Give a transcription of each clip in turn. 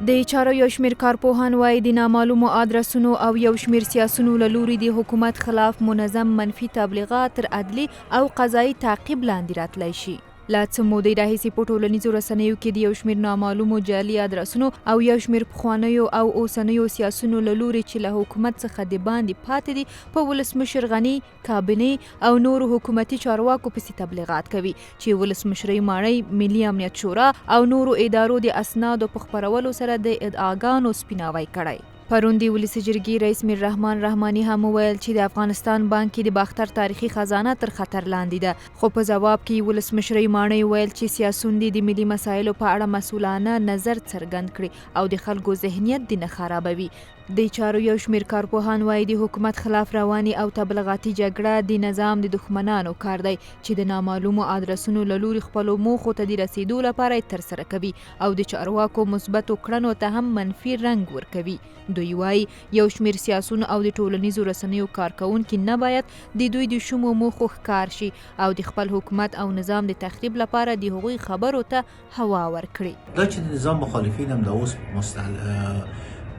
د چارو یو شمېر کارپوهان وايي، د نامعلومو آدرسونو او یو شمېر سیاسونو له لوري د حکومت خلاف منظم منفي تبلیغات تر عدلي او قضايي تعقیب لاندې راتلای شي. له څه مودې راهیسې په ټولنیزو رسنیو کې د یو شمېر نامعلومو جعلي ادرسونو او یو شمېر پخوانیو او اوسنیو سیاسونو له لوري چې له حکومت څخه د باندې پاتې دي، په ولسمشر غني، کابینې او نورو حکومتي چارواکو پسې تبلیغات کوي چې ولسمشرۍ ماڼۍ، ملي امنیت شورا او نورو ادارو د اسنادو په خپرولو سره د ادعاګانو سپیناوی کړی. پرون د ولسي جرګې رئیس میررحمان رحماني هم وویل چې د افغانستان بانک کې د باختر تاریخي خزانه تر خطر لاندې ده، خو په ځواب کې یې ولسمشرۍ ماڼۍ وویل چې سیاسون دې د ملي مسایلو په اړه مسؤلانه نظر څرګند کړي او د خلکو ذهنیت دې نه خرابوي. د چارو یو شمېر کارپوهان وايي، د حکومت خلاف رواني او تبلغاتي جګړه د نظام د دښمنانو کار دی چې د نامعلومو ادرسونو له لوري خپلو موخو ته د رسېدو لپاره یې ترسره کوي او د چارواکو مثبتو کړنو ته هم منفي رنګ ورکوي. دوی وايي، یو شمېر سیاسون او د ټولنیزو رسنیو کارکوونکي نباید د دوی د شومو موخو ښکار شي او د خپل حکومت او نظام د تخریب لپاره د هغوی خبرو ته هوا ورکړي. دا چې د نظام مخالفین هم دا اوس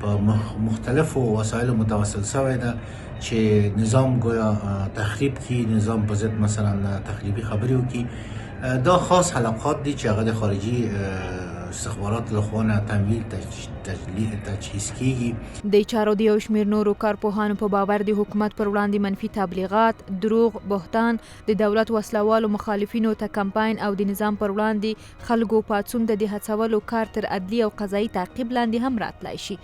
په مختلفو وسایلو متوسل شوی ده چې نظام گویا تخریب کی، نظام په ضد مثلا تخریبي خبرې وکړي، دا خاص حلقات دي چې هغه د خارجي استخبارات له خوا نه تمویل تجهیز کیږي. د چارو د یو شمېر نورو کارپوهانو په باور د حکومت پر وړاندې منفي تبلیغات، دروغ، بهتان، د دولت وسله والو مخالفینو ته کمپاین او د نظام پر وړاندې خلکو پاڅون ته د هڅولو کار تر عدلي او قضايي تعقیب لاندې هم راتلای شي.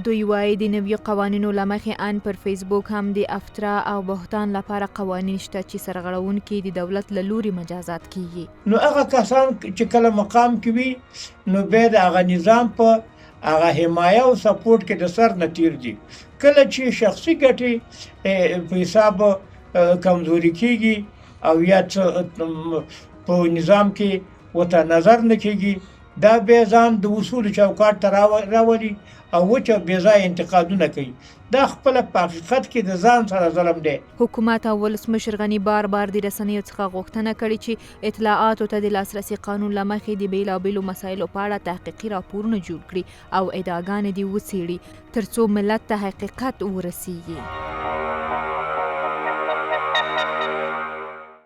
دوی وايي، د نویو قوانینو له مخې ان پر فیسبوک هم د افترا او بهتان لپاره قوانین شته چې سرغړونکي د دولت له لوري مجازات کېږي. نو هغه کسان چې کله مقام کې وي نو بیا د هغه نظام په هغه حمایه او سپورټ کې د سر نه تیر دي، کله چې شخصي ګټې په حساب کمزوري کیږي او یا څه په نظام کې ورته نظر نه کیږي، دا بیا ځان د اصولو چوکاټ ته راولي او وچ او بې ځایه انتقادونه کوي. دا خپله په حقیقت کې د ځان سره ظلم دی. حکومت او ولسمشر غني بار بار د رسنیو څخه غوښتنه کړې چې اطلاعاتو ته د لاسرسي قانون له مخې د بېلابېلو مسایلو په اړه تحقیقي راپورونه جوړ کړي او ادعاګانې دې وڅېړي ترڅو ملت ته حقیقت ورسیږي.